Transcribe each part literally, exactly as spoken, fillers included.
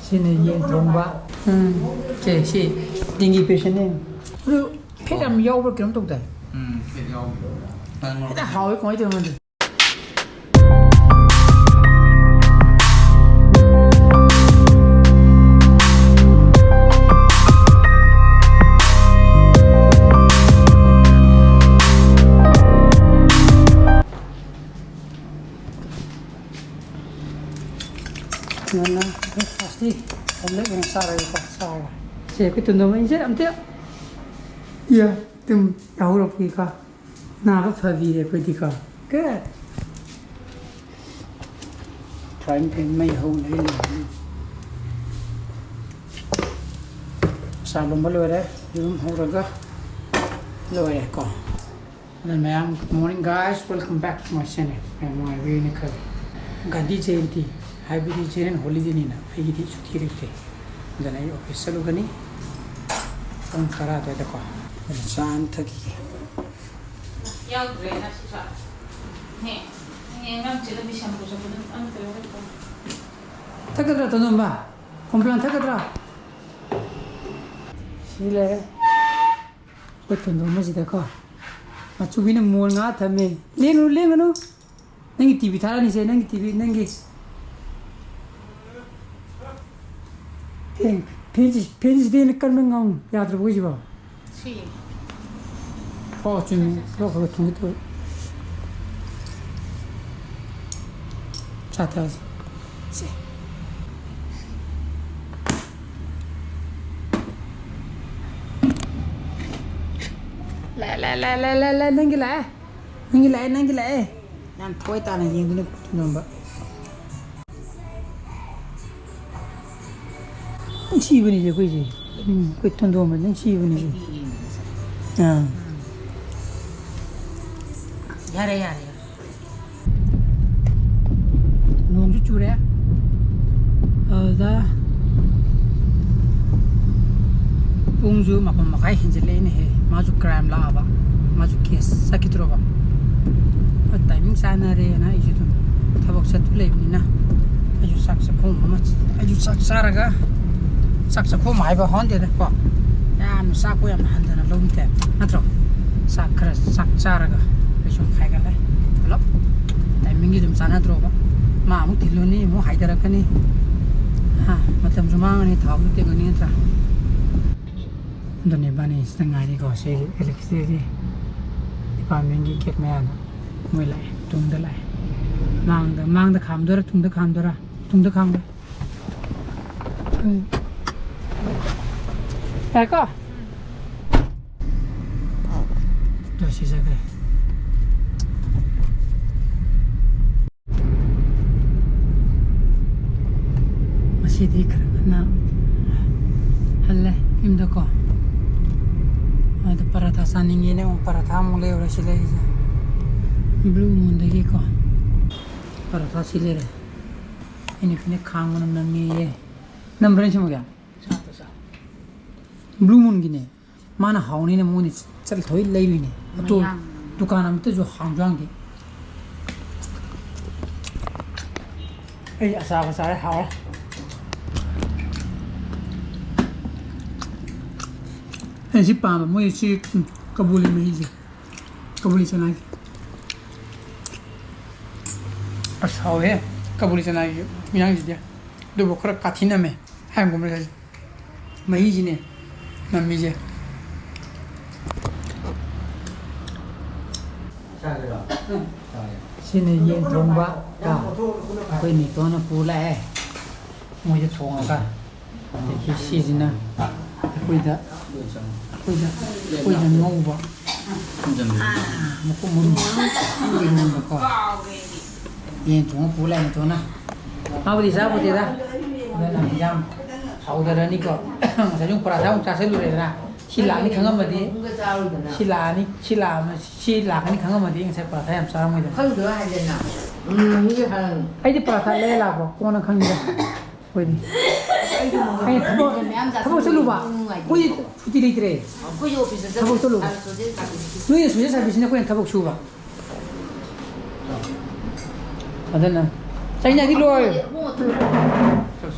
ꯁꯤꯅ ꯌꯦꯟ ꯊꯣꯡꯕ꯫ ꯎꯝ, ꯁꯦ, ꯁꯤ dengue patientꯅꯦ꯫ ꯑꯗꯨ ꯐꯦꯠ ꯌꯥꯝ ꯌꯥꯎꯕ꯭ꯔꯥ ꯀꯩꯅꯣꯝ ꯇꯧꯗꯥꯏ? ꯎꯝ, ꯐꯦꯠ ꯌꯥꯎꯕꯤꯔꯣ꯫ ꯍꯦꯛꯇ ꯍꯥꯎꯋꯦ, ꯀꯃꯥꯏꯅ ꯇꯧꯔꯤꯅꯣ ꯈꯪꯗꯦ꯫ ꯉꯟꯅ breakfastꯇꯤ omelette ꯑꯣꯏꯅ ꯆꯥꯔꯒꯦꯀꯣ, ꯆꯥꯎꯔꯦ꯫ ꯁꯦ, ꯑꯩꯈꯣꯏ ꯇꯨꯝꯗꯣꯝ ꯑꯩꯁꯦ ꯑꯝꯇ, ꯌꯥ, ꯇꯨꯝ ꯌꯥꯍꯧꯔꯛꯄꯒꯤꯀꯣ, ꯅꯥꯕ ꯐꯕꯤꯔꯦ ꯑꯩꯈꯣꯏꯗꯤꯀꯣ꯫ Good. Frying pan ꯃꯩ ꯍꯧ ꯂꯩ ꯂꯩ꯫ ꯆꯥ ꯂꯣꯟꯕ ꯂꯣꯏꯔꯦ, ꯌꯦꯔꯨꯝ ꯍꯧꯔꯒ ꯂꯣꯏꯔꯦꯀꯣ꯫ ꯑꯗꯨꯅ ꯃꯌꯥꯝ, good morning guys, welcome back to my channel꯫ ꯌꯥꯝ ꯅꯨꯡꯉꯥꯏꯕꯤꯔꯦꯅ ꯈꯜꯂꯤ꯫ ꯒꯥꯟꯙꯤ ꯖꯌꯦꯟꯇꯤ, ꯍꯥꯏꯕꯗꯤ general holidayꯅꯤꯅ ꯑꯩꯒꯤꯗꯤ ꯁꯨꯇꯤ ꯂꯩꯇꯦ꯫ ꯑꯗꯨꯅ ꯑꯩ office ꯆꯠꯂꯨꯒꯅꯤ ꯄꯨꯡ ꯇꯔꯥ ꯑꯗꯨꯋꯥꯏꯗꯀꯣ꯫ ꯑꯗꯨꯅ ꯆꯥ ꯑꯃ ꯊꯛꯈꯤꯒꯦ꯫ ꯌꯥꯎꯗ꯭ꯔꯦ ꯉꯁꯤꯁꯨ꯫ ꯅꯦ, ꯍꯌꯦꯡ ꯑꯉꯥꯡ ꯆꯠꯂꯗꯤ shampoo ꯆꯠꯄꯗ ꯑꯝꯇ ꯌꯥꯎꯔꯛꯇ꯭ꯔꯣ? ꯊꯛꯀꯗ꯭ꯔꯥ, ꯇꯣꯟꯗꯣꯝꯕ? Complan ꯊꯛꯀꯗ꯭ꯔꯥ? ꯁꯤ ꯂꯩꯔꯦ꯫ ꯑꯩꯈꯣꯏ ꯇꯣꯟꯗꯣꯝꯕꯁꯤꯗꯀꯣ, ꯃꯆꯨꯒꯤꯅ ꯃꯣꯟ ꯉꯥ ꯊꯝꯃꯦ꯫ ꯂꯦꯡꯒꯅꯨ, ꯂꯦꯡꯒꯅꯨ꯫ ꯅꯪꯒꯤ TV ꯊꯥꯔꯛꯑꯅꯤꯁꯦ, ꯅꯪꯒꯤ TV, ꯅꯪꯒꯤ꯫ ꯑꯦ, fanꯁꯤ, fanꯁꯤꯗꯤ ꯑꯩꯅ ꯀꯟꯕ ꯉꯝ ꯌꯥꯗ꯭ꯔꯕꯣ ꯑꯩꯁꯤꯕꯣ? ꯁꯤ꯫ ꯑꯣ, ꯆꯨꯝꯃꯤ꯫ ꯂꯣꯛ ꯈꯔ ꯊꯨꯡꯒꯦ ꯇꯧꯋꯦ꯫ ꯆꯥ ꯊꯛꯑꯁꯤ꯫ ꯁꯦ꯫ ꯂꯥꯛꯑꯦ, ꯂꯥꯛꯑꯦ, ꯂꯥꯛꯑꯦ, ꯂꯥꯛꯑꯦ, ꯂꯥꯛꯑꯦ, ꯂꯥꯛꯑꯦ, ꯅꯪꯒꯤ ꯂꯥꯛꯑꯦ꯫ ꯅꯪꯒꯤ ꯂꯥꯛꯑꯦ, ꯅꯪꯒꯤ ꯂꯥꯛꯑꯦ꯫ ꯌꯥꯝ ꯊꯋꯥꯏ ꯇꯥꯅ ꯌꯦꯡꯗꯨꯅ ꯅꯝꯕ꯫ ꯅꯨꯡꯁꯤꯕꯅꯤꯁꯦ ꯑꯩꯈꯣꯏꯁꯦ꯫ ꯎꯝ, ꯑꯩꯈꯣꯏ ꯇꯣꯟꯗꯣꯝꯕ ꯅꯨꯡꯁꯤꯕꯅꯤꯁꯦ꯫ ꯑꯥ꯫ ꯌꯥꯔꯦ, ꯌꯥꯔꯦ, ꯌꯥꯔꯦ꯫ ꯅꯣꯡꯁꯨ ꯆꯨꯔꯦ꯫ ꯑꯗꯨꯗ ꯄꯨꯡꯁꯨ ꯃꯥꯄꯟ ꯃꯈꯥꯏ ꯍꯦꯟꯖꯜꯂꯛꯑꯦꯅꯦꯍꯦ꯫ ꯃꯥꯁꯨ crime ꯂꯥꯛꯑꯕ꯫ ꯃꯥꯁꯨ case ꯆꯠꯈꯤꯗ꯭ꯔꯣꯕ꯫ ꯑ, timing ꯆꯥꯟꯅꯔꯦꯅ ꯑꯩꯁꯨ ꯑꯗꯨꯝ ꯊꯕꯛ ꯆꯠꯇꯨ ꯂꯩꯕꯅꯤꯅ ꯑꯩꯁꯨ ꯆꯥꯛ ꯆꯥ ꯆꯥꯛ ꯆꯥꯔꯒ, ꯆꯥꯛ ꯆꯥꯛꯈꯣꯝ ꯍꯥꯏꯕ ꯍꯣꯟꯗꯦꯗ ꯀꯣ, ꯌꯥꯝꯅ ꯆꯥꯛꯄꯨ ꯌꯥꯝꯅ ꯍꯟꯊꯅ ꯂꯧꯕ ꯇꯥꯏꯞ ꯅꯠꯇ꯭ꯔꯣ? ꯆꯥꯛ ꯈꯔ, ꯆꯥꯛ ꯆꯥꯔꯒ ꯑꯩꯈꯣꯏ ꯁꯨꯝ ꯈꯥꯏꯒꯠꯂꯦ ꯄꯨꯂꯞ꯫ ꯇꯥꯏꯃꯤꯡꯁꯤ ꯑꯗꯨꯝ ꯆꯥꯟꯅꯗ꯭ꯔꯣꯕ? ꯃꯥ ꯑꯃꯨꯛ ꯊꯤꯜꯂꯨꯅꯤ, ꯑꯃꯨꯛ ꯍꯥꯏꯊꯔꯛꯀꯅꯤ, ꯍꯥ, ꯃꯇꯝꯁꯨ ꯃꯥꯡꯉꯅꯤ, ꯊꯥꯎꯁꯨ ꯇꯤꯡꯉꯅꯤ ꯅꯠꯇ꯭ꯔꯥ? ꯑꯗꯨꯅꯦ ꯏꯕꯥꯅꯤ ꯁꯤꯗ ꯉꯥꯏꯔꯤꯀꯣ, ꯁꯤ electricity department ꯀꯤ gate ꯃꯌꯥꯗ꯫ ꯃꯣꯏ ꯂꯥꯛꯑꯦ, ꯇꯨꯡꯗ ꯂꯥꯛꯑꯦ꯫ ꯃꯥꯡꯗ, ꯃꯥꯡꯗ ꯈꯥꯝꯗꯣꯏꯔꯥ, ꯇꯨꯡꯗ ꯈꯥꯝꯗꯣꯏꯔꯥ? ꯇꯨꯡꯗ ꯈꯥꯝꯒꯦ꯫ ꯎꯝ꯫ ꯌꯥꯔꯦꯀꯣ? ꯇꯣ, ꯁꯤ ꯆꯠꯈ꯭ꯔꯦ꯫ ꯉꯁꯤꯗꯤ ꯈꯔ ꯉꯟꯅ ꯍꯜꯂꯦ ꯌꯨꯝꯗꯀꯣ꯫ ꯑꯗꯣ ꯄꯔꯥꯊꯥ ꯆꯥꯅꯤꯡꯉꯦꯅ ꯑꯃꯨꯛ ꯄꯔꯥꯊꯥ ꯑꯃꯨꯛ ꯂꯩꯔꯨꯔꯦ ꯁꯤ ꯂꯩꯔꯤꯁꯦ꯫ Blue Moon ꯗꯒꯤꯀꯣ ꯄꯔꯥꯊꯥ ꯁꯤ ꯂꯩꯔꯦ꯫ ꯑꯩ ꯅꯨꯄꯤꯅ ꯈꯥꯡ ꯃꯅꯝ ꯅꯝꯃꯦꯌꯦ꯫ ꯅꯝꯕ꯭ꯔꯥ ꯁꯤꯃꯒꯦ? Blue Moon ꯒꯤꯅꯦ꯫ ꯃꯥꯅ ꯍꯥꯎꯅꯤꯅ ꯃꯉꯣꯟꯗ ꯆꯠꯂ ꯊꯣꯏ ꯂꯩꯔꯨꯏꯅꯦ꯫ ꯑꯇꯣ ꯃꯌꯥꯡ꯫ ꯗꯨꯀꯥꯟ ꯑꯃꯠꯇꯁꯨ ꯍꯥꯡꯁꯨ ꯍꯥꯡꯗꯦ꯫ ꯑꯩ ꯑꯆꯥꯕ ꯆꯥꯔꯦ, ꯍꯥꯎꯔꯦ꯫ ꯑꯩꯅ ꯁꯤ ꯄꯥꯝꯕ, ꯃꯣꯏ ꯁꯤ, ꯎꯝ, ꯀꯕꯨꯂꯤ ꯃꯍꯤꯁꯦ, ꯀꯕꯨꯂꯤ ꯆꯅꯥꯒꯤ꯫ ꯑꯁ, ꯍꯥꯎꯋꯦꯍꯦ, ꯀꯕꯨꯂꯤ ꯆꯅꯥꯒꯤ ꯃꯌꯥꯡꯁꯤꯗꯤ꯫ ꯑꯗꯨꯕꯨ ꯈꯔ ꯀꯥꯊꯤ ꯅꯝꯃꯦ ꯍꯥꯏꯔꯝꯒꯨꯝꯕ ꯂꯩ꯫ ꯃꯍꯤꯁꯤꯅꯦ ꯅꯝꯃꯤꯁꯦ꯫ ꯁꯤꯅ ꯌꯦꯟ ꯊꯣꯡꯕ꯫ ꯑꯩꯈꯣꯏ ꯅꯤꯇꯣꯟꯅ ꯄꯨ ꯂꯥꯛꯑꯦ꯫ ꯃꯣꯏꯗ ꯊꯣꯡꯉꯒ꯫ ꯑꯗꯒꯤ ꯁꯤꯁꯤꯅ ꯑꯩꯈꯣꯏꯗ, ꯑꯩꯈꯣꯏꯗ, ꯑꯩꯈꯣꯏꯗ ꯉꯧꯕ꯫ ꯃꯀꯨ ꯃꯔꯨ ꯏꯔꯣꯟꯕꯀꯣ꯫ ꯌꯦꯟ ꯊꯣꯡꯉ ꯄꯨ ꯂꯥꯛꯑꯦ ꯅꯤꯇꯣꯟꯅ꯫ ꯃꯥꯕꯨꯗꯤ ꯆꯥꯄꯣꯠꯇꯦꯗ꯫ ꯑꯗꯨꯅ ꯌꯥꯝ ꯍꯥꯎꯗꯔꯅꯤꯀꯣ꯫ ꯉꯁꯥꯏꯁꯨ ꯄꯔꯥꯊꯥ ꯑꯃꯨꯛ ꯆꯥꯁꯤꯜꯂꯨꯔꯦꯗꯅ꯫ ꯁꯤ ꯂꯥꯛꯅꯤ ꯈꯪꯉꯝꯃꯗꯤ, ꯁꯤ ꯂꯥꯛꯑꯅꯤ, ꯁꯤ ꯂꯥꯛꯑꯝ-, ꯁꯤ ꯂꯥꯛꯀꯅꯤ ꯈꯪꯉꯝꯃꯗꯤ ꯉꯁꯥꯏ ꯄꯔꯥꯊꯥ ꯌꯥꯝ ꯆꯥꯔꯝꯃꯣꯏꯗꯕꯅꯤ꯫ ꯈꯪꯗꯕ ꯍꯥꯏꯗꯅ꯫ ꯎꯝ, ꯃꯤꯒꯤ ꯍꯥꯏꯔꯝ-꯫ ꯑꯩꯗꯤ ꯄꯔꯥꯊꯥ ꯂꯩꯔ ꯂꯥꯛꯄ, ꯀꯣꯟꯅ ꯈꯪꯉꯤꯗ꯫ ꯑꯩꯈꯣꯏꯗꯤ꯫ ꯑꯩ ꯊꯕꯛ, ꯃꯌꯥꯝ ꯆꯥꯁꯤꯜꯂꯨꯕ꯫ ꯊꯕꯛ ꯆꯠꯂꯨꯕ꯫ ꯅꯨꯡꯉꯥꯏꯇꯦ꯫ ꯑꯩꯈꯣꯏꯗꯤ ꯁꯨꯇꯤ ꯂꯩꯇ꯭ꯔꯦ꯫ ꯑꯩꯈꯣꯏꯁꯨ ꯑꯣꯐꯤꯁꯇ ꯊꯕꯛ ꯆꯠꯂꯨꯕ꯫ ꯆꯠꯂꯨꯕ꯫ Social service. ꯅꯣꯏꯅ ꯁꯣꯁꯦꯜ ꯁꯥꯔꯚꯤꯁꯅ ꯑꯩꯈꯣꯏꯅ ꯊꯕꯛ ꯁꯨꯕ꯫ ꯑꯗꯨꯅ ꯆꯩꯅꯗꯤ ꯂꯣꯏ꯫ ꯑꯃꯨꯛ ꯑꯃꯨꯛ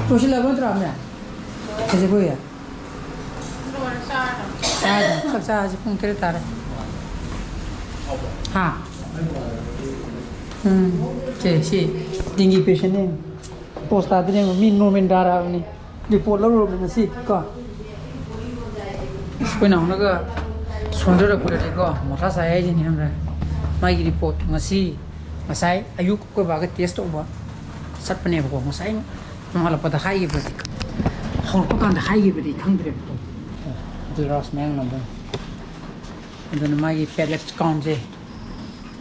ꯂꯣꯏꯁꯤꯜꯂꯕ ꯅꯠꯇ꯭ꯔꯣ, ꯑꯃꯦ? ꯍꯧꯖꯤꯛ ꯀꯨꯏꯔꯦ꯫ ꯆꯥꯔꯦ, ꯆꯥꯛ ꯆꯥꯔꯁꯤ, ꯄꯨꯡ ꯇꯔꯦꯠ ꯇꯥꯔꯦ꯫ ꯍꯥ? ꯎꯝ, ꯁꯦ, ꯁꯤ dengue patientꯅꯦ꯫ Post ꯇꯥꯗꯣꯏꯅꯦ, ꯃꯤ normal ꯇꯥꯔꯛꯑꯕꯅꯤ꯫ Report ꯂꯧꯔꯨꯔꯕꯅꯤ ꯉꯁꯤ ꯀꯣ꯫ ꯑꯩꯈꯣꯏ ꯅꯥꯎꯅꯒ ꯁꯣꯟꯖꯔꯛꯄꯗꯗꯤꯀꯣ, ꯃꯊꯥ ꯁꯥꯏ ꯍꯥꯏꯁꯤꯅꯤ, ꯈꯪꯕ꯭ꯔꯥ? ꯃꯥꯒꯤ report ꯉꯁꯤ, ꯉꯁꯥꯏ ꯑꯌꯨꯛ ꯑꯩꯈꯣꯏ ꯕꯥꯒ test ꯇꯧꯕ ꯆꯠꯄꯅꯦꯕꯀꯣ꯫ ꯉꯁꯥꯏ ꯅꯣꯡꯉꯥꯜꯂꯛꯄꯗ ꯍꯥꯏꯈꯤꯕꯗꯤ, ꯍꯧꯔꯛꯄ ꯀꯥꯟꯗ ꯍꯥꯏꯈꯤꯕꯗꯤ ꯈꯪꯗ꯭ꯔꯦꯕꯀꯣ꯫ ꯑꯗꯨ ꯔꯥꯁ ꯃꯌꯥꯡ ꯅꯝꯕꯔ꯫ ꯑꯗꯨꯅ ꯃꯥꯒꯤ platelet countꯁꯦ,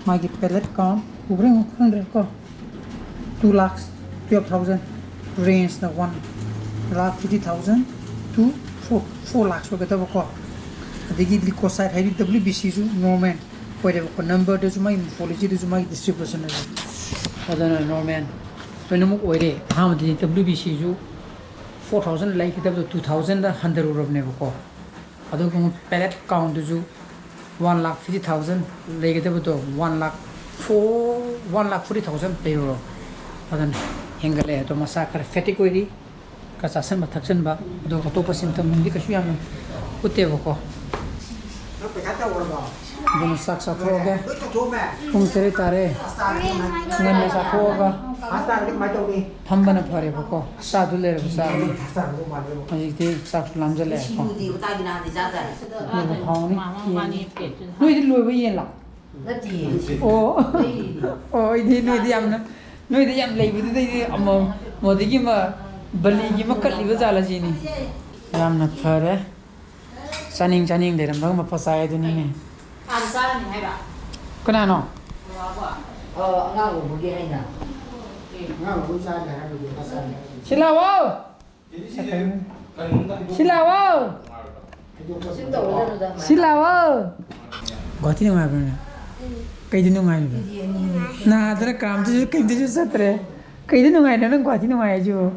ꯃꯥꯒꯤ platelet count ꯎꯕ꯭ꯔꯥ ꯌꯦꯡꯉꯨ, ꯈꯪꯗ꯭ꯔꯦ ꯀꯣ꯫ Two lakhs twelve thousand, rangeꯅ one lakh fifty thousand to four, four lakhs ꯑꯣꯏꯒꯗꯕꯀꯣ꯫ ꯑꯗꯒꯤ leukocyte ꯍꯥꯏꯗꯤ W B Cꯁꯨ normal ꯑꯣꯏꯔꯦꯕꯀꯣ꯫ Numberꯗꯁꯨ ꯃꯥꯒꯤ morphologyꯗꯁꯨ ꯃꯥꯒꯤ distribution ꯑꯣꯏꯔꯦ꯫ ꯑꯗꯨꯅ normal ꯂꯣꯏꯅꯃꯛ ꯑꯣꯏꯔꯦ꯫ ꯑꯍꯥꯟꯕꯗꯗꯤ W B Cꯁꯨ four thousand ꯂꯩꯒꯗꯕꯗꯣ two thousandꯗ ꯍꯟꯊꯔꯨꯔꯕꯅꯦꯕꯀꯣ꯫ ꯑꯗꯨꯒ ꯑꯃꯨꯛ platelet countꯗꯨꯁꯨ one lakh fifty thousand ꯂꯩꯒꯗꯕꯗꯣ one lakh four, one lakh forty thousand ꯂꯩꯔꯨꯔꯣ꯫ ꯑꯗꯨꯅ ꯍꯦꯟꯒꯠꯂꯛꯑꯦ꯫ ꯑꯗꯣ ꯃꯁꯥ ꯈꯔ fatigue ꯑꯣꯏꯔꯤ, ꯈꯔ ꯆꯥꯁꯟꯕ ꯊꯛꯆꯟꯕ, ꯑꯗꯣ ꯑꯇꯣꯞꯄ symptomꯗꯤ ꯀꯩꯁꯨ ꯌꯥꯝꯅ ꯎꯠꯇꯦꯕꯀꯣ꯫ ꯑꯗꯨꯅ ꯆꯥꯛ ꯆꯥꯊꯣꯛꯑꯒꯦ꯫ ꯄꯨꯡ ꯇꯔꯦꯠ ꯇꯥꯔꯦ꯫ ꯉꯟꯅ ꯆꯥꯊꯣꯛꯑꯒ ꯐꯝꯕꯅ ꯐꯔꯦꯕꯀꯣ꯫ ꯆꯥꯗꯨ ꯂꯩꯔꯕ ꯆꯥꯔꯅꯤ꯫ ꯍꯧꯖꯤꯛꯇꯤ ꯆꯥꯛꯁꯨ ꯂꯥꯝꯖꯜꯂꯛꯑꯦꯀꯣ꯫ ꯑꯗꯨꯒ ꯍꯥꯎꯅꯤ꯫ ꯌꯦꯟ꯫ ꯅꯣꯏꯗꯤ ꯂꯣꯏꯕ ꯌꯦꯟꯂꯣ? ꯑꯣ꯫ ꯑꯣ, ꯑꯩꯗꯤ ꯅꯣꯏꯗꯤ ꯌꯥꯝꯅ, ꯅꯣꯏꯗꯤ ꯌꯥꯝ ꯂꯩꯕꯗꯨꯗꯩꯗꯤ ꯑꯃ, ꯃꯣꯗꯤꯒꯤ ꯑꯃ ꯕꯂꯤꯒꯤ ꯑꯃ ꯀꯠꯂꯤꯕ ꯖꯥꯠꯂ ꯁꯤꯅꯤ꯫ ꯌꯥꯝꯅ ꯐꯔꯦ꯫ ꯆꯥꯅꯤꯡ ꯆꯥꯅꯤꯡ ꯂꯩꯔꯝꯕꯒ ꯃꯄꯥ ꯆꯥꯏ ꯑꯗꯨꯅꯤꯅꯦ꯫ ꯍꯥꯟꯅ ꯆꯥꯔꯅꯤ ꯍꯥꯏꯔꯣ? ꯀꯅꯥꯅꯣ? ꯕꯕꯥꯕꯣ? ꯑꯣ, ꯑꯉꯥꯡ ꯎꯕꯒꯤ ꯑꯩꯅ꯫ ꯑꯉꯥꯡ ꯎꯕꯒꯤ ꯆꯥꯔꯅꯤ ꯍꯥꯏꯔꯝꯕꯗꯤ ꯃꯄꯥ ꯆꯥꯔꯅꯤ꯫ ꯁꯤ ꯂꯥꯛꯑꯣ꯫ ꯁꯤ ꯂꯥꯛꯑꯣ꯫ ꯁꯤ ꯂꯥꯛꯑꯣ꯫ ꯒꯨꯍꯥꯇꯤ ꯅꯨꯡꯉꯥꯏꯕ꯭ꯔꯅꯦ? ꯀꯩꯗꯤ ꯅꯨꯡꯉꯥꯏꯔꯤꯕ? ꯅꯥꯗꯅ ꯀꯥꯝꯗꯁꯨ ꯀꯩꯗꯁꯨ ꯆꯠꯇ꯭ꯔꯦ꯫ ꯀꯩꯗꯤ ꯅꯨꯡꯉꯥꯏꯅꯣ ꯅꯪ ꯒꯨꯍꯥꯇꯤ ꯅꯨꯡꯉꯥꯏ ꯍꯥꯏꯁꯤꯕꯨ?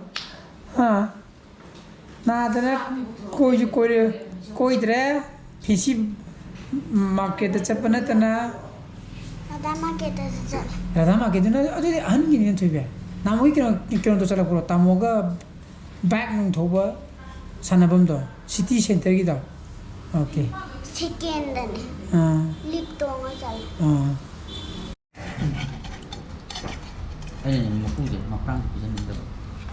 ꯍꯥ? ꯅꯥꯗꯅ ꯀꯣꯏꯁꯨ ꯀꯣꯏꯔꯦ-, ꯀꯣꯏꯗ꯭ꯔꯦ꯫ ꯐꯤꯁꯤ marketꯇ ꯆꯠꯄ ꯅꯠꯇꯅ꯫ ꯔꯥꯙꯥ marketꯇꯁꯨ ꯆꯠꯂꯦ꯫ ꯔꯥꯙꯥ marketꯇꯨꯅ ꯑꯗꯨꯗꯤ ꯑꯍꯟꯒꯤꯅꯤꯅ, ꯊꯣꯏꯕꯤ꯫ ꯅꯍꯥꯟꯃꯨꯛꯀꯤ ꯀꯩꯅꯣ, ꯀꯩꯅꯣꯗꯣ ꯆꯠꯂꯛꯄ꯭ꯔꯣ? ꯇꯥꯃꯣꯒ ꯕꯥꯏꯛ ꯅꯨꯡ ꯊꯧꯕ ꯁꯥꯟꯅꯐꯝꯗꯣ, ꯁꯤꯇꯤ ꯁꯦꯟꯇꯔꯒꯤꯗꯣ? ꯑꯣꯀꯦ꯫ ꯁꯦꯀꯦꯟꯗꯅꯦ꯫ ꯑꯥ꯫ ꯂꯤꯞ ꯇꯣꯡꯉ ꯆꯠꯂꯦ꯫ ꯑꯥ꯫ ꯑꯩꯅꯅꯦ ꯃꯀꯨꯁꯦ ꯃꯈ꯭ꯔꯥꯡꯁꯦ ꯄꯤꯖꯅꯤꯡꯗꯕ꯫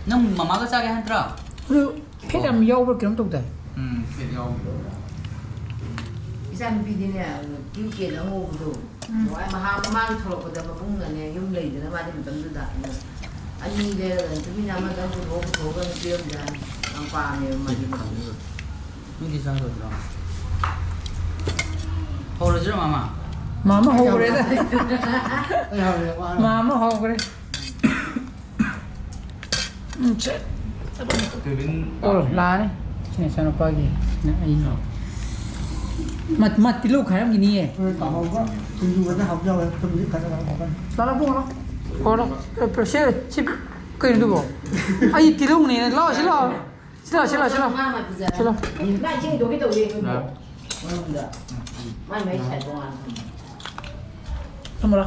ꯅꯪ ꯃꯃꯥꯒ ꯆꯥꯒꯦ ꯍꯥꯏ ꯅꯠꯇ꯭ꯔꯣ? ꯑꯗꯨ ꯐꯦꯠ ꯌꯥꯝ ꯌꯥꯎꯕ꯭ꯔꯥ ꯀꯩꯅꯣꯝ ꯇꯧꯗꯥꯏ? ꯎꯝ, ꯐꯦꯠ ꯌꯥꯎꯕꯗꯣ꯫ ꯏꯆꯥꯅꯨꯄꯤꯗꯤꯅꯦ, ꯀ꯭ꯌꯨ ꯀꯦꯗ ꯑꯉꯧꯕꯗꯣ, ꯅꯨꯡꯉꯥꯏ ꯃꯍꯥ ꯃꯃꯥꯡ ꯊꯣꯛꯂꯛꯄꯗ ꯃꯕꯨꯡꯅꯅꯦ, ꯌꯨꯝ ꯂꯩꯗꯅ ꯃꯥꯗꯤ ꯃꯇꯝꯗꯨꯗ, ꯑꯗꯣ ꯑꯅꯤ ꯂꯩꯔꯒ ꯇꯨꯃꯤꯟꯅ ꯑꯃꯗꯪ ꯄꯨꯊꯣꯛꯑ ꯄꯨꯊꯣꯛꯑꯒ ꯄꯤꯔꯝꯖꯥꯠꯅꯤ꯫ ꯌꯥꯝ ꯄꯥꯝꯃꯦꯕ ꯃꯥꯗꯤ ꯃꯕꯨꯡꯗꯣ꯫ ꯅꯣꯏꯗꯤ ꯆꯥꯔꯣꯏꯗ꯭ꯔꯣ? ꯍꯧꯔꯁꯤꯔꯣ, ꯃꯥꯃ? ꯃꯥꯃ ꯍꯧꯈ꯭ꯔꯦꯗ꯫ ꯑꯩ ꯍꯧꯔꯦ, ꯋꯥꯔꯦ꯫ ꯃꯥꯃ ꯍꯧꯈ꯭ꯔꯦ꯫ ꯎꯝ, ꯁꯦ꯫ ꯀꯦꯕꯤꯟ ꯑꯣ, ꯂꯥꯛꯑꯅꯤ꯫ ꯁꯤ ꯅꯆꯥꯅꯨꯄꯥꯒꯤ꯫ ꯑꯩ꯫ ꯃꯥ, ꯃꯥ ꯇꯤꯜꯍꯧ ꯈꯥꯏꯔꯝꯈꯤꯅꯤꯌꯦ꯫ ꯍꯣꯏ, ꯀꯥꯡꯍꯧꯒ ꯁꯤꯡꯖꯨꯒꯗꯤ ꯍꯥꯎꯗꯤ ꯍꯥꯎꯋꯦ, ꯊꯨꯝꯗꯤ ꯈꯔ ꯈꯔ ꯍꯥꯞꯄꯅꯤ꯫ ꯂꯥꯛꯑꯣ, ꯄꯨꯡ ꯂꯥꯛꯑꯣ꯫ ꯍꯣꯏ, ꯂꯥꯛꯑꯣ꯫ ꯑꯦ, ꯁꯤ, ꯁꯤ ꯀꯩꯅꯣꯗꯨꯕꯣ? ꯑꯩ ꯇꯤꯜꯍꯧꯅꯦ꯫ ꯂꯥꯛꯑꯣ, ꯁꯤ ꯂꯥꯛꯑꯣ꯫ ꯁꯤ ꯂꯥꯛꯑꯣ, ꯁꯤ ꯂꯥꯛꯑꯣ, ꯁꯤ ꯂꯥꯛꯑꯣ꯫ ꯁꯤ ꯂꯥꯛꯑꯣ꯫ ꯃꯥ ꯏꯁꯤꯡ ꯍꯩꯗꯣꯛꯀꯦ ꯇꯧꯔꯤ, ꯑꯩꯈꯣꯏ ꯃꯅꯨꯡꯗ꯫ ꯃꯥꯏ ꯃꯥꯏ ꯁꯥꯏ ꯇꯣꯉꯥꯟꯅ ꯊꯝꯃꯦ꯫ ꯊꯝꯃꯨꯔꯣ꯫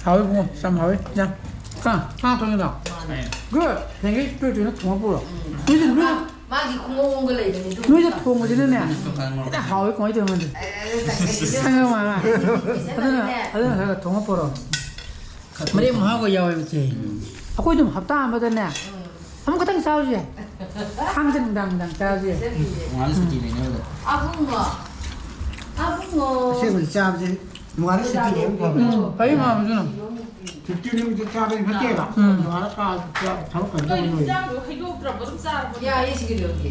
ꯍꯥꯎꯋꯤ ꯏꯕꯨꯡꯉꯣ, ꯌꯥꯝ ꯍꯥꯎꯋꯤ꯫ ꯌꯥꯝ꯫ ꯀꯥ, ꯀꯥ ꯊꯣꯡꯉꯤꯗꯣ? ꯃꯥꯅꯦ꯫ Good. ꯅꯪꯒꯤ ꯇꯣꯏ ꯇꯣꯏꯅ ꯊꯣꯡꯉ ꯄꯨꯔꯣ꯫ ꯅꯣꯏꯗꯤ ꯅꯣꯏ ꯃꯥꯒꯤ ꯈꯣꯡꯎꯞ ꯑꯃꯒ ꯂꯩꯕꯅꯤ, ꯑꯗꯨ ꯅꯣꯏꯗ ꯊꯣꯡꯕꯁꯤꯅꯅꯦ, ꯍꯦꯛꯇ ꯍꯥꯎꯋꯤ ꯀꯃꯥꯏꯅ ꯇꯧꯔꯤꯅꯣ ꯈꯪꯗꯦ꯫ ꯑꯦ, ꯑꯦ, ꯑꯦ, ꯈꯪꯉꯕ ꯃꯥꯃ? ꯑꯗꯨꯅ, ꯄꯤꯁꯜꯂꯒꯅꯦ꯫ ꯑꯗꯨꯅ ꯈꯔ ꯈꯔ ꯊꯣꯡꯉ ꯄꯨꯔꯣ꯫ ꯃꯔꯦꯛ ꯃꯍꯥꯎꯒ ꯌꯥꯎꯋꯦꯕ ꯆꯦ꯫ ꯑꯩꯈꯣꯏ ꯑꯗꯨꯝ ꯍꯞꯇꯥ ꯑꯃꯗꯅꯦ, ꯑꯃꯨꯛ ꯈꯛꯇꯪ ꯆꯥꯕꯁꯨ ꯌꯥꯏ꯫ ꯊꯥꯡꯖ ꯅꯨꯡꯗꯥꯡ ꯅꯨꯡꯗꯥꯡ ꯆꯥꯕꯁꯨ ꯌꯥꯏ꯫ ꯅꯣꯡꯉꯥꯜꯂ ꯁꯨꯇꯤ ꯂꯩꯅꯕꯗ꯫ ꯑꯕꯨꯡꯉꯣ, ꯑꯕꯨꯡꯉꯣ꯫ ꯑꯁꯦꯡꯕꯗꯤ ꯆꯥꯕꯁꯦ ꯅꯨꯡꯉꯥꯜꯂ ꯁꯨꯇꯤ ꯂꯩꯕ ꯐꯕꯅꯦ꯫ ꯎꯝ, ꯐꯩ ꯃꯥꯃ ꯑꯗꯨꯅ꯫ ꯁꯨꯇꯤ ꯅꯨꯃꯤꯠꯇ ꯆꯥꯕꯗꯤ ꯐꯠꯇꯦꯕ꯫ ꯎꯝ꯫ ꯅꯨꯡꯉꯥꯜꯂ ꯀꯥ ꯊꯕꯛ ꯀꯩꯅꯣ ꯀꯩꯅꯣ ꯇꯧꯕ ꯂꯣꯏꯔꯦ꯫ ꯍꯤꯟꯖꯥꯡꯗꯣ ꯍꯩꯗꯣꯛꯇ꯭ꯔꯕ ꯑꯗꯨꯝ ꯆꯥꯔꯕꯣ? ꯌꯥꯏꯌꯦ, ꯁꯤꯒꯤꯗꯤ ꯑꯣꯀꯦ꯫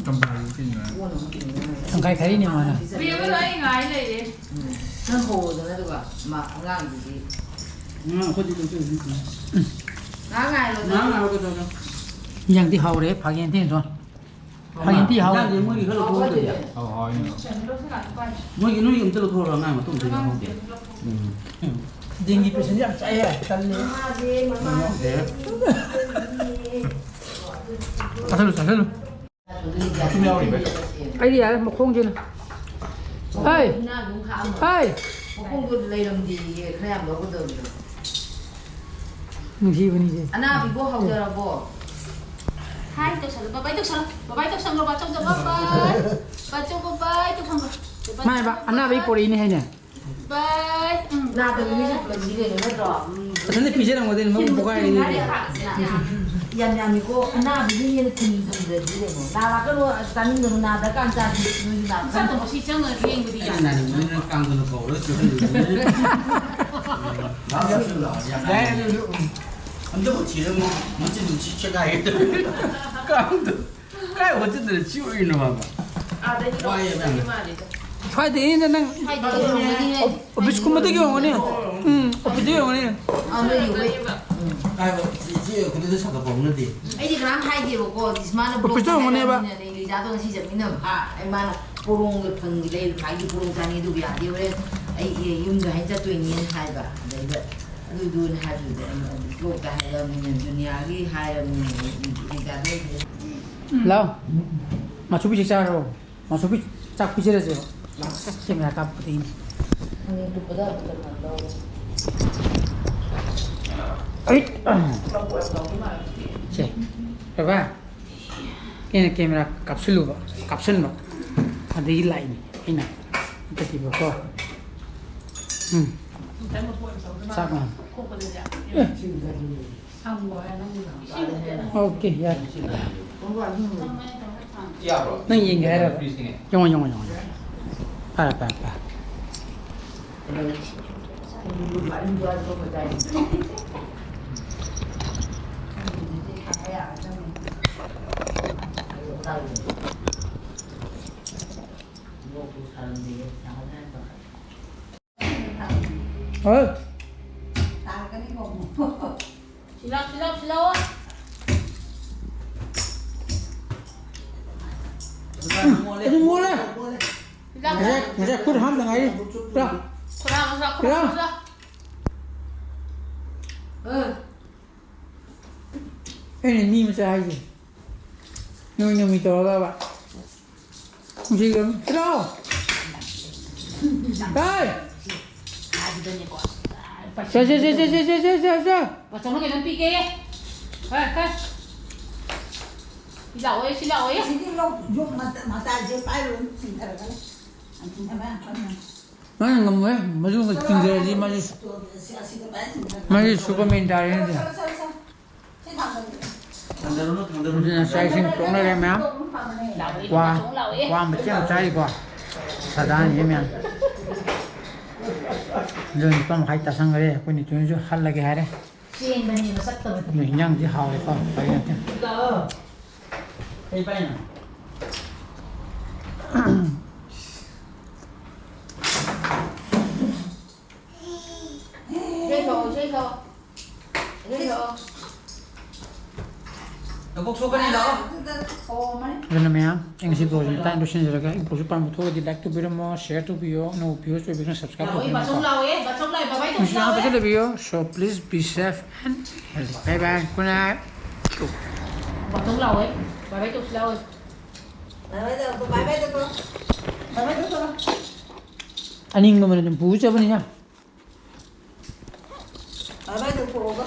ꯆꯝꯄ꯭ꯔꯥꯗꯨ ꯀꯩꯅꯣ? ꯀꯣꯟꯅ ꯑꯃꯨꯛ ꯀꯩꯅꯣ ꯉꯥꯏ꯫ ꯇꯪꯈꯥꯏ ꯈꯥꯏꯔꯤꯅꯦ ꯃꯥꯅ꯫ ꯕꯦꯝꯃꯗꯣ ꯑꯩ ꯉꯥꯏ ꯂꯩꯔꯦ꯫ ꯎꯝ꯫ ꯅꯪ ꯍꯧꯔꯣꯗꯅ ꯑꯗꯨꯒ ꯃꯥ ꯑꯉꯥꯡꯗꯨꯗꯤ꯫ ꯉꯥ ꯑꯩꯈꯣꯏꯗꯤ ꯂꯧꯖꯔꯤꯅꯤ꯫ ꯉꯥꯏꯍꯥꯛ ꯉꯥꯏꯔꯣꯗꯅ꯫ ꯉꯥ ꯉꯥꯏꯔꯣ ꯀꯩꯗꯧꯔꯒꯦ? ꯏꯟꯖꯥꯡꯗꯤ ꯍꯥꯎꯔꯦ, ꯐꯥꯒꯦꯟ ꯊꯦꯡꯗꯣ꯫ ꯐꯥꯒꯦꯟ ꯊꯤ ꯍꯥꯎꯔꯦ꯫ ꯏꯟꯖꯥꯡꯗꯤ ꯃꯣꯏꯒꯤ ꯈꯔ ꯂꯧꯊꯣꯛꯑꯣ ꯀꯩꯗꯧꯔꯒꯦ? ꯍꯥꯎꯕꯗꯨꯅꯦ꯫ ꯑꯧ, ꯍꯥꯎꯋꯦ꯫ ꯃꯣꯏꯒꯤ ꯅꯣꯏꯒꯤ ꯑꯝꯇ ꯂꯧꯊꯣꯛꯑꯣ, ꯑꯉꯥꯡ ꯃꯇꯨꯡ ꯑꯝꯇ ꯌꯥꯎꯍꯧꯗꯦ꯫ ꯎꯝ꯫ ꯗꯦꯡꯒꯤ ꯄꯦꯁꯦꯟ ꯌꯥꯝ ꯆꯥꯏꯍꯦ, ꯇꯜꯂꯦ꯫ ꯆꯥꯁꯜꯂꯨ, ꯆꯥꯁꯜꯂꯨ꯫ ꯃꯇꯨꯝ ꯌꯥꯎꯔꯤꯕ? ꯑꯩꯗꯤ ꯌꯥꯔꯦ, ꯃꯈꯣꯡꯁꯤꯅ꯫ ꯍꯩ! ꯍꯩ! ꯃꯈꯣꯡꯗꯣ ꯂꯩꯔꯝꯗꯦꯌꯦ, ꯈꯔ ꯌꯥꯝ ꯂꯧꯒꯗꯕꯗꯣ꯫ ꯅꯨꯡꯁꯤꯕꯅꯤꯁꯦ꯫ ꯑꯅꯥꯕꯤꯕꯣ ꯍꯧꯖꯔꯕꯣ? ꯍꯥꯏ ꯇꯧꯁꯜꯂꯣ, ꯕꯕꯥꯏ ꯇꯧꯁꯜꯂꯣ, ꯕꯕꯥꯏ ꯇꯧꯁꯜꯂꯣ, ꯕꯕꯥ ꯆꯧꯗ ꯕꯕꯥꯏ꯫ ꯕꯕꯥ ꯆꯧ ꯕꯕꯥꯏ ꯇꯧꯁꯜꯂꯣ꯫ ꯃꯥ ꯍꯥꯏꯕ ꯑꯅꯥꯕꯒꯤ ꯄꯣꯔꯛꯏꯅꯦ ꯍꯥꯏꯅꯦ꯫ ꯕꯕꯥꯏ꯫ ꯎꯝ꯫ ꯅꯥꯗꯕ ꯃꯤꯁꯨ ꯄꯨꯔꯛꯏꯅꯦ ꯀꯩꯅꯣ, ꯅꯠꯇ꯭ꯔꯣ? ꯎꯝ꯫ ꯃꯊꯟꯇ ꯄꯤꯖꯔꯝꯒꯗꯣꯏꯅꯤ, ꯃꯕꯨꯛ ꯄꯣꯛꯈꯥꯏꯔꯤꯅꯤ꯫ ꯌꯥꯝ ꯌꯥꯝꯃꯤꯀꯣ, ꯑꯅꯥꯕꯒꯤ ꯍꯦꯟꯅ ꯊꯨꯝ ꯊꯨꯝꯗ꯭ꯔꯗꯤ ꯀꯩꯅꯣ꯫ ꯅꯥꯔꯛꯀꯅꯨ, ꯆꯥꯅꯤꯡꯗꯕ ꯅꯥꯗ꯭ꯔꯀꯥꯟ ꯆꯥꯗꯤ ꯅꯣꯏꯁꯨ ꯅꯥꯔꯛꯀꯅꯤ꯫ ꯃꯁꯤ ꯆꯪꯉꯒ ꯂꯦꯡꯕꯗꯤ ꯑꯩꯅ ꯌꯥꯗꯦ꯫ ꯅꯥꯅꯤꯡꯕꯅꯤꯅ ꯀꯥꯡꯗꯨꯅ ꯀꯧꯔꯒ ꯆꯨꯍꯜꯂꯤꯕꯅꯤ꯫ ꯌꯥꯏ, ꯑꯗꯨꯁꯨ, ꯎꯝ꯫ ꯑꯝꯇꯕꯨ ꯊꯤꯔꯝꯃꯣ, ꯃꯆꯤꯟ ꯅꯨꯡꯁꯤꯠ ꯁꯦꯒꯥꯏꯒꯦ ꯇꯧꯋꯦ꯫ ꯀꯥꯡꯗꯣ ꯀꯥꯏ ꯋꯥꯆꯤꯟꯗꯅ ꯆꯤꯛꯎꯔꯤꯅꯣ ꯍꯥꯏꯕ? ꯑꯥꯗꯒꯤ ꯋꯥꯏꯌꯦꯕ ꯌꯥꯝꯅ꯫ ꯂꯧꯔꯛꯄꯗꯤ ꯃꯥꯜꯂꯤꯗ꯫ ꯁ꯭ꯋꯥꯏꯗꯒꯤꯅ ꯅꯪ ꯍꯥꯏꯗꯤ ꯑꯣꯐꯤꯁꯀꯨꯝꯕꯗꯒꯤ ꯑꯣꯏꯔꯝꯒꯅꯤ꯫ ꯎꯝ, ꯑꯣꯐꯤꯁꯇꯒꯤ ꯑꯣꯏꯔꯝꯒꯅꯤ꯫ ꯑꯥ, ꯅꯣꯏ ꯌꯧꯕꯩ꯫ ꯎꯝ꯫ ꯀꯥꯏꯕ ꯏꯆꯦ ꯑꯩꯈꯣꯏꯗ ꯁꯥꯒꯠꯄ ꯍꯧꯅꯗꯦ꯫ ꯑꯩꯗꯤ ꯀꯅꯥꯝ ꯍꯥꯏꯗꯦꯕꯀꯣ, ꯃꯥꯅ ꯑꯣꯐꯤꯁꯇ ꯕ꯭ꯂꯣꯛꯇ ꯑꯣꯏꯔꯝꯒꯅꯦꯕ꯫ ꯍꯥꯏꯔꯛꯑꯕꯅꯤꯅꯅꯦ, ꯂꯤꯖꯥꯗꯣ ꯉꯁꯤ ꯆꯠꯃꯤꯟꯅꯕ꯫ ꯑꯩ ꯃꯥꯅ ꯄꯣꯔꯣꯡꯒ ꯐꯪꯒꯤ ꯂꯩ, ꯃꯥꯒꯤ ꯄꯣꯔꯣꯡ ꯆꯥꯅꯤ ꯑꯗꯨꯒ ꯌꯥꯗꯦ, ꯍꯣꯔꯦꯟ ꯑꯩ ꯌꯨꯝꯗ ꯍꯥꯏꯅ ꯆꯠꯇꯣꯏꯅꯦꯅ ꯍꯥꯏꯕ꯫ ꯑꯗꯩꯗ ꯑꯗꯨꯗꯨꯅ ꯍꯥꯏꯕꯗꯨꯗ ꯑꯩꯅ ꯕ꯭ꯂꯣꯛꯇ ꯍꯥꯏꯔꯕꯅꯤꯅ, ꯗꯨꯅꯤꯌꯥꯒꯤ ꯍꯥꯏꯔꯕꯅꯤꯅ, ꯂꯤꯖꯥꯗꯣ ꯂꯥꯎ꯫ ꯃꯥꯁꯨ ꯄꯤꯖ ꯆꯥꯔꯣ꯫ ꯃꯥꯁꯨ ꯄꯤ-, ꯆꯥꯛ ꯄꯤꯖꯔꯁꯦꯕ꯫ ꯂꯥꯛꯁ ꯀꯦꯃꯦꯔꯥ ꯀꯥꯞꯄꯗꯒꯤꯅꯤ꯫ ꯑꯩ, ꯁꯦ, ꯕꯕꯥ, ꯑꯩꯅ ꯀꯦꯃꯦꯔꯥ ꯀꯥꯞꯁꯤꯜꯂꯨꯕ, ꯀꯥꯞꯁꯤꯟꯕ, ꯑꯗꯒꯤ ꯂꯥꯛꯏꯅꯤ ꯑꯩꯅ꯫ ꯑꯝꯇ ꯄꯤꯕꯀꯣ꯫ ꯎꯝ꯫ ꯆꯥꯛ ꯂꯥꯝꯃꯦ꯫ ꯑꯦ꯫ ꯑꯣꯀꯦ, ꯌꯥꯔꯦ꯫ ꯅꯪ ꯌꯦꯡꯒꯦ ꯍꯥꯏꯔꯕ? ꯌꯦꯡꯉꯣ, ꯌꯦꯡꯉꯣ, ꯌꯦꯡꯉꯣ꯫ ꯐꯔꯦ, ꯐꯔꯦ, ꯐꯔꯦ꯫ ꯍꯣꯏ꯫ ꯁꯤꯂꯥꯎ, ꯁꯤꯂꯥꯎ, ꯁꯤꯂꯥꯎ꯫ ꯑꯗꯨ ꯃꯣꯜꯂꯦ꯫ ꯁꯤꯂꯥꯎ꯫ ꯉꯁꯥꯏ, ꯉꯁꯥꯏ ꯈꯨꯠ ꯍꯥꯝꯗ ꯉꯥꯏꯔꯤ꯫ ꯁꯤꯂꯥꯎ꯫ ꯈꯨꯠ ꯍꯥꯝꯃꯨ, ꯁꯤꯂꯥꯎ, ꯈꯨꯠ ꯍꯥꯝꯃꯨ, ꯁꯤꯂꯥꯎ꯫ ꯑꯩꯅ ꯃꯤ ꯃꯆꯥ ꯍꯥꯏꯁꯦ꯫ ꯅꯣꯏ ꯅꯃꯤ ꯇꯧꯔꯒꯕ꯫ ꯁꯤꯂꯥꯎ꯫ ꯍꯥꯏ! ꯁꯤꯗꯅꯦꯀꯣ꯫ ꯁꯦ, ꯁꯦ, ꯁꯦ꯫ ꯕꯥꯆꯧꯅ ꯀꯩꯅꯣꯝ ꯄꯤꯒꯦ꯫ ꯍꯣꯏ, ꯍꯣꯏ꯫ ꯁꯤ ꯂꯥꯛꯑꯣꯏ, ꯁꯤ ꯂꯥꯛꯑꯣꯏ꯫ ꯁꯤꯗꯤ ꯂꯧ, ꯌꯣꯠ ꯃꯇ-, ꯃꯇꯥꯏꯁꯦ ꯄꯥꯏꯔꯨꯔꯅꯨ, ꯆꯤꯡꯊꯔꯛꯀꯅꯤ꯫ ꯌꯥꯝ ꯆꯤꯡꯊꯕ ꯌꯥꯝ ꯀꯟꯅ꯫ ꯃꯥꯅ ꯉꯝꯃꯣꯏ, ꯃꯗꯨ ꯆꯤꯡꯊꯔꯗꯤ ꯃꯥꯁꯨ, ꯁꯤ, ꯑꯁꯤꯗ ꯄꯥꯏꯔ ꯆꯤꯡꯊꯔꯛꯀꯅꯤ꯫ ꯃꯥꯁꯨ ꯁꯨꯄꯔꯃꯦꯟ ꯇꯥꯔꯦꯅꯦ꯫ ꯆꯠꯂꯣ, ꯆꯠꯂꯣ, ꯆꯠꯂꯣ꯫ ꯁꯤ ꯊꯥꯡꯒꯠꯂꯨ꯫ ꯊꯥꯡꯗꯔꯨꯅꯨ, ꯊꯥꯡꯗꯔꯨꯅꯨ꯫ ꯑꯗꯨꯅ ꯆꯥꯛ ꯏꯁꯤꯡ ꯇꯣꯛꯅꯔꯦ ꯃꯌꯥꯝ꯫ ꯂꯥꯛꯑꯣꯏ, ꯀ꯭ꯋꯥ, ꯕꯥꯆꯧ ꯂꯥꯛꯑꯣꯏ꯫ ꯀ꯭ꯋꯥ ꯃꯆꯦꯠ ꯑꯃ ꯆꯥꯔꯤꯀꯣ꯫ ꯁꯥꯗꯥꯅꯤꯁꯦ ꯃꯌꯥꯝ꯫ ꯑꯗꯨ ꯅꯤꯄꯥꯟ ꯃꯈꯥꯏ ꯇꯥꯁꯟꯈ꯭ꯔꯦ꯫ ꯑꯩꯈꯣꯏ ꯅꯤꯇꯨꯅꯁꯨ ꯍꯜꯂꯒꯦ ꯍꯥꯏꯔꯦ꯫ ꯆꯦꯟꯕꯅꯦꯕ ꯆꯠꯇꯕꯗꯤ꯫ ꯑꯗꯨ ꯏꯟꯖꯥꯡꯗꯤ ꯍꯥꯎꯋꯦꯀꯣ, ꯐꯩ ꯅꯠꯇꯦ꯫ ꯂꯥꯛꯑꯣ꯫ ꯀꯩ ꯄꯥꯏꯅꯣ? ꯏꯁꯩ ꯁꯛꯑꯣ, ꯏꯁꯩ ꯁꯛꯑꯣ꯫ ꯏꯁꯩ ꯁꯛꯑꯣ꯫ ꯅꯀꯣꯛ ꯁꯣꯛꯀꯅꯤ, ꯂꯥꯛꯑꯣ꯫ ꯑꯗꯨꯅ ꯃꯌꯥꯝ, ꯑꯩ ꯉꯁꯤ vlogꯁꯤ ꯃꯇꯥꯡ ꯂꯣꯏꯁꯤꯟꯖꯔꯒꯦ꯫ ꯑꯩ vlogꯁꯤ ꯄꯥꯝꯕ ꯊꯣꯛꯑꯗꯤ like ꯇꯧꯕꯤꯔꯝꯃꯣ, share ꯇꯧꯕꯤꯌꯣ, ꯑꯅꯧꯕ viewers ꯑꯣꯏꯕꯤꯔꯒꯅ subscribe ꯂꯥꯛꯑꯣ, ꯇꯧꯕꯤꯔꯝꯃꯣ꯫ ꯕꯥꯆꯧ ꯂꯥꯛꯑꯣꯌꯦ, ꯕꯥꯆꯧ ꯂꯥꯛꯑꯣ, bye bye ꯇꯧꯁꯤ ꯂꯥꯛꯑꯣꯌꯦ꯫ ꯅꯨꯡꯁꯤꯕ ꯂꯩꯕꯤꯌꯣ꯫ So please be safe and healthy. Bye bye. Good night. ꯕꯥꯆꯧ ꯂꯥꯛꯑꯣꯌꯦ, bye bye ꯇꯧꯁꯤ ꯂꯥꯛꯑꯣꯌꯦ꯫ Bye bye ꯇꯧ, bye bye ꯇꯧ꯫ Bye bye ꯇꯧ꯫ ꯑꯅꯤꯡꯕ ꯑꯃꯅ ꯑꯗꯨꯝ ꯄꯨꯖꯕꯅꯤꯅ꯫ ꯕꯥꯏ ꯕꯥꯏ ꯇꯧꯊꯣꯛꯑꯣꯕ꯫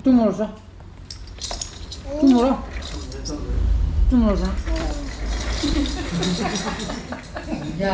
ꯇꯨꯝꯃꯨꯔꯣ ꯆꯣ꯫ ꯇꯨꯝꯃꯨꯔꯣ꯫ ꯇꯨꯝꯃꯨꯔꯣ ꯆꯣ꯫ ꯌꯥ꯫